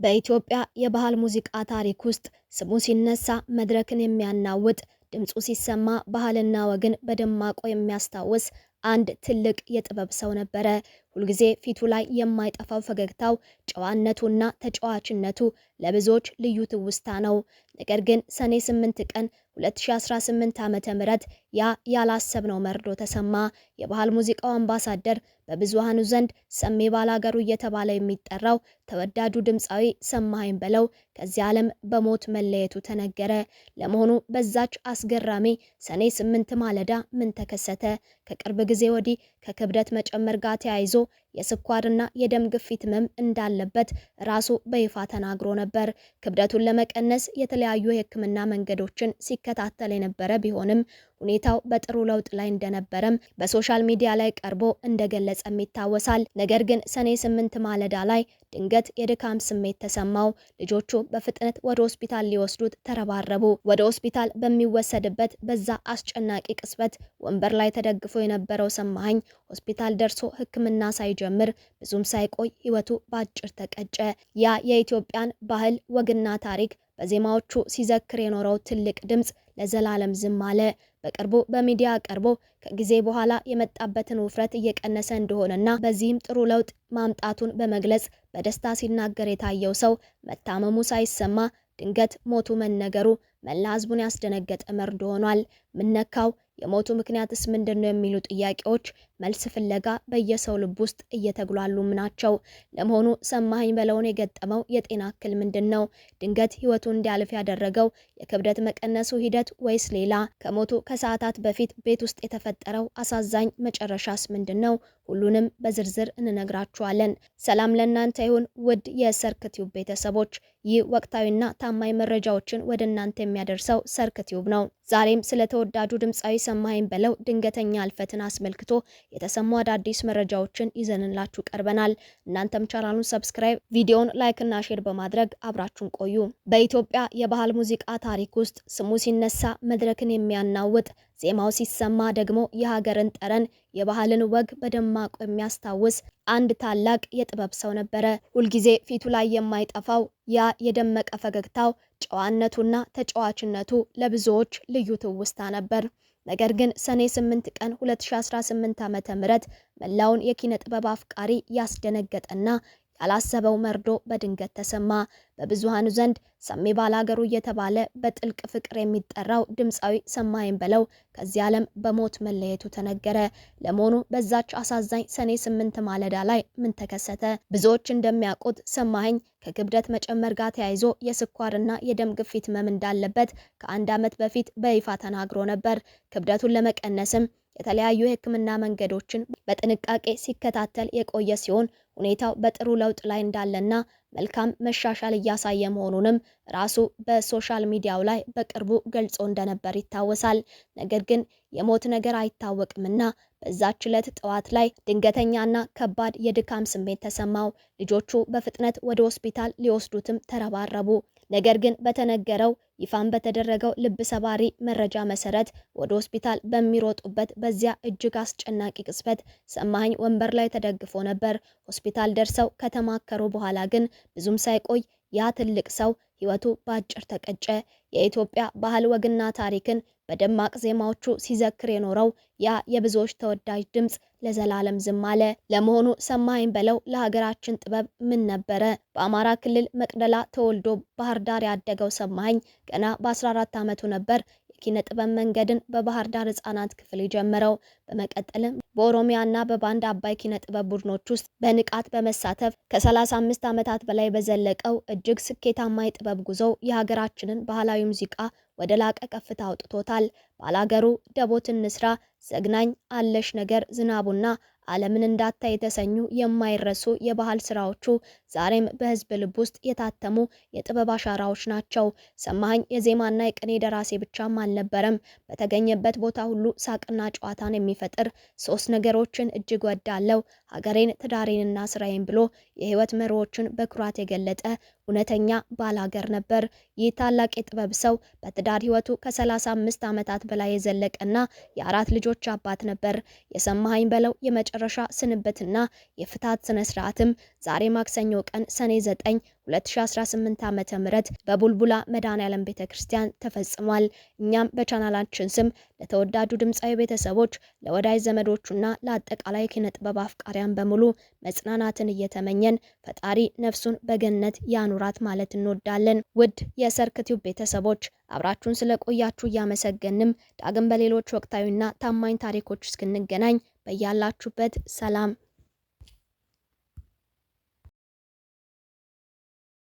በኢትዮጵያ የባህል ሙዚቃ ታሪክ ውስጥ ስሙ ሲነሳ መድረክን የሚያናውጥ፣ ድምፁ ሲሰማ ባህልና ወግን በደማቁ የሚያስታውስ አንድ ትልቅ የጥበብ ሰው ነበረ። ሁልጊዜ ፊቱ ላይ የማይጠፋው ፈገግታው፣ ጨዋነቱና ተጫዋችነቱ ለብዙዎች ልዩ ትውስታ ነው። ነገር ግን ሰኔ 8 ቀን 2018 ዓ.ም ያ ያላሰብነው መርዶ ተሰማ። የባህል ሙዚቃው አምባሳደር፣ በብዙሃኑ ዘንድ ሰሜ ባላገሩ እየተባለ የሚጠራው ተወዳጁ ድምፃዊ ሰማኸኝ በለው ከዚህ ዓለም በሞት መለየቱ ተነገረ። ለመሆኑ በዛች አስገራሚ ሰኔ 8 ማለዳ ምን ተከሰተ? ከቅርብ ጊዜ ወዲህ ከክብደት መጨመር ጋር ተያይዞ የስኳርና የደም ግፊት ህመም እንዳለበት ራሱ በይፋ ተናግሮ ነበር። ክብደቱን ለመቀነስ የተለያዩ የሕክምና መንገዶችን ሲከታተል የነበረ ቢሆንም ሁኔታው በጥሩ ለውጥ ላይ እንደነበረም በ social media ላይ ቀርቦ እንደገለጸም ይታወሳል። ነገር ግን ሰኔ 8 ማለዳ ላይ ድንገት የድካም ስሜት ተሰማው። ልጆቹ በፍጥነት ወደ ሆስፒታል ሊወስዱት ተረባረቡ። ወደ ሆስፒታል በሚወሰድበት በዛ አስጨናቂ ቅጽበት ወንበር ላይ ተደግፎ የነበረው ሰማኸኝ ሆስፒታል ደርሶ ሕክምና ሳይጀምር ብዙም ሳይቆይ ህይወቱ በአጭር ተቀጨ። ያ የኢትዮጵያን ባህል፣ ወግና ታሪክ በዜማዎቹ ሲዘክር የኖረው ትልቅ ድምጽ ለዘላለም ዝም አለ። በቅርቡ በሚዲያ ቀርቦ ከጊዜ በኋላ የመጣበትን ውፍረት እየቀነሰ እንደሆነና በዚህም ጥሩ ለውጥ ማምጣቱን በመግለጽ በደስታ ሲናገር የታየው ሰው መታመሙ ሳይሰማ ድንገት ሞቱ መነገሩ መላ ህዝቡን ያስደነገጠ መርዶ ሆኗል። ምነካው? የሞቱ ምክንያትስ ምንድነው? የሚሉ ጥያቄዎች መልስ ፍለጋ በየሰው ልብ ውስጥ እየተጉላሉም ናቸው። ለመሆኑ ሰማኸኝ በለውን የገጠመው የጤና እክል ምንድነው? ድንገት ህይወቱ እንዲያልፍ ያደረገው የክብደት መቀነሱ ሂደት ወይስ ሌላ? ከሞቱ ከሰዓታት በፊት ቤት ውስጥ የተፈጠረው አሳዛኝ መጨረሻስ ምንድነው? ሁሉንም በዝርዝር እንነግራችኋለን። ሰላም ለእናንተ ይሁን ውድ የሰርክ ቲዩብ ቤተሰቦች። ይህ ወቅታዊና ታማኝ መረጃዎችን ወደ እናንተ የሚያደርሰው ሰርክ ቲዩብ ነው። ዛሬም ስለ ተወዳጁ ድምፃዊ ሰማኸኝ በለው ድንገተኛ ህልፈትን አስመልክቶ የተሰሙ አዳዲስ መረጃዎችን ይዘንላችሁ ቀርበናል። እናንተም ቻናሉን subscribe፣ ቪዲዮን like እና share በማድረግ አብራችሁን ቆዩ። በኢትዮጵያ የባህል ሙዚቃ ታሪክ ውስጥ ስሙ ሲነሳ መድረክን የሚያናውጥ፣ ዜማው ሲሰማ ደግሞ የሀገርን ጠረን፣ የባህልን ወግ በደማቁ የሚያስታውስ አንድ ታላቅ የጥበብ ሰው ነበረ። ሁልጊዜ ፊቱ ላይ የማይጠፋው ያ የደመቀ ፈገግታው፣ ጨዋነቱና ተጫዋችነቱ ለብዙዎች ልዩ ትውስታ ነበር። ነገር ግን ሰኔ 8 ቀን 2018 ዓ.ም መላውን የኪነ ጥበብ አፍቃሪ ያስደነገጠና ያላሰበው መርዶ በድንገት ተሰማ። በብዙሃኑ ዘንድ ሰሜ ባላገሩ እየተባለ በጥልቅ ፍቅር የሚጠራው ድምፃዊ ሰማኸኝ በለው ከዚህ ዓለም በሞት መለየቱ ተነገረ። ለመሆኑ በዛች አሳዛኝ ሰኔ 8 ማለዳ ላይ ምን ተከሰተ? ብዙዎች እንደሚያውቁት ሰማኸኝ ከክብደት መጨመር ጋር ተያይዞ የስኳርና የደም ግፊት ህመም እንዳለበት ከአንድ ዓመት በፊት በይፋ ተናግሮ ነበር። ክብደቱን ለመቀነስም የተለያዩ የሕክምና መንገዶችን በጥንቃቄ ሲከታተል የቆየ ሲሆን ሁኔታው በጥሩ ለውጥ ላይ እንዳለና መልካም መሻሻል እያሳየ መሆኑንም ራሱ በ social media ው ላይ በቅርቡ ገልጾ እንደነበር ይታወሳል። ነገር ግን የሞት ነገር አይታወቅምና በዛች ዕለት ጠዋት ላይ ድንገተኛና ከባድ የድካም ስሜት ተሰማው። ልጆቹ በፍጥነት ወደ ሆስፒታል ሊወስዱትም ተረባረቡ። ነገር ግን በተነገረው ይፋን በተደረገው ልብ ሰባሪ መረጃ መሰረት ወደ ሆስፒታል በሚሮጡበት በዚያ እጅግ አስጨናቂ ቅጽበት ሰማኸኝ ወንበር ላይ ተደግፎ ነበር። ሆስፒታል ደርሰው ከተማከሩ በኋላ ግን ብዙም ሳይቆይ ያ ትልቅ ሰው ህይወቱ በአጭር ተቀጨ። የኢትዮጵያ ባህል፣ ወግና ታሪክን በደማቅ ዜማዎቹ ሲዘክር የኖረው ያ የብዙዎች ተወዳጅ ድምጽ ለዘላለም ዝም አለ። ለመሆኑ ሰማኸኝ በለው ለሀገራችን ጥበብ ምን ነበረ? በአማራ ክልል መቅደላ ተወልዶ ባህር ዳር ያደገው ሰማኸኝ ገና በ14 ዓመቱ ነበር የኪነ ጥበብ መንገድን በባህር ዳር ህጻናት ክፍል የጀመረው። በመቀጠልም በኦሮሚያና በባንድ አባይ ኪነ ጥበብ ቡድኖች ውስጥ በንቃት በመሳተፍ ከ35 ዓመታት በላይ በዘለቀው እጅግ ስኬታማ የጥበብ ጉዞው የሀገራችንን ባህላዊ ሙዚቃ ወደ ላቀ ከፍታ አውጥቶታል። ባላገሩ፣ ደቦት እንስራ፣ ዘግናኝ፣ አለሽ ነገር፣ ዝናቡና ዓለምን እንዳታይ የተሰኙ የማይረሱ የባህል ስራዎቹ ዛሬም በህዝብ ልብ ውስጥ የታተሙ የጥበብ አሻራዎች ናቸው። ሰማኸኝ የዜማና የቅኔ ደራሲ ብቻም አልነበረም። በተገኘበት ቦታ ሁሉ ሳቅና ጨዋታን የሚፈጥር፣ ሶስት ነገሮችን እጅግ ወዳለው፣ ሀገሬን፣ ትዳሬንና ስራዬን ብሎ የህይወት መርሆችን በኩራት የገለጠ እውነተኛ ባላገር ነበር። ይህ ታላቅ የጥበብ ሰው በትዳር ህይወቱ ከ35 ዓመታት በላይ የዘለቀና የአራት ልጆች አባት ነበር። የሰማኸኝ በለው የመጨረሻ ስንብትና የፍታት ስነ ስርዓትም ዛሬ ማክሰኞ ቀን ሰኔ 9 2018 ዓ.ም በቡልቡላ መድኃኔዓለም ቤተክርስቲያን ተፈጽሟል። እኛም በቻናላችን ስም ለተወዳጁ ድምፃዊ ቤተሰቦች፣ ለወዳጅ ዘመዶቹና ለአጠቃላይ ኪነ ጥበብ አፍቃሪያን በሙሉ መጽናናትን እየተመኘን ፈጣሪ ነፍሱን በገነት ያኑራት ማለት እንወዳለን። ውድ የሰርክ ቲዩብ ቤተሰቦች፣ አብራችሁን ስለቆያችሁ እያመሰገንም ዳግም በሌሎች ወቅታዊና ታማኝ ታሪኮች እስክንገናኝ በያላችሁበት ሰላም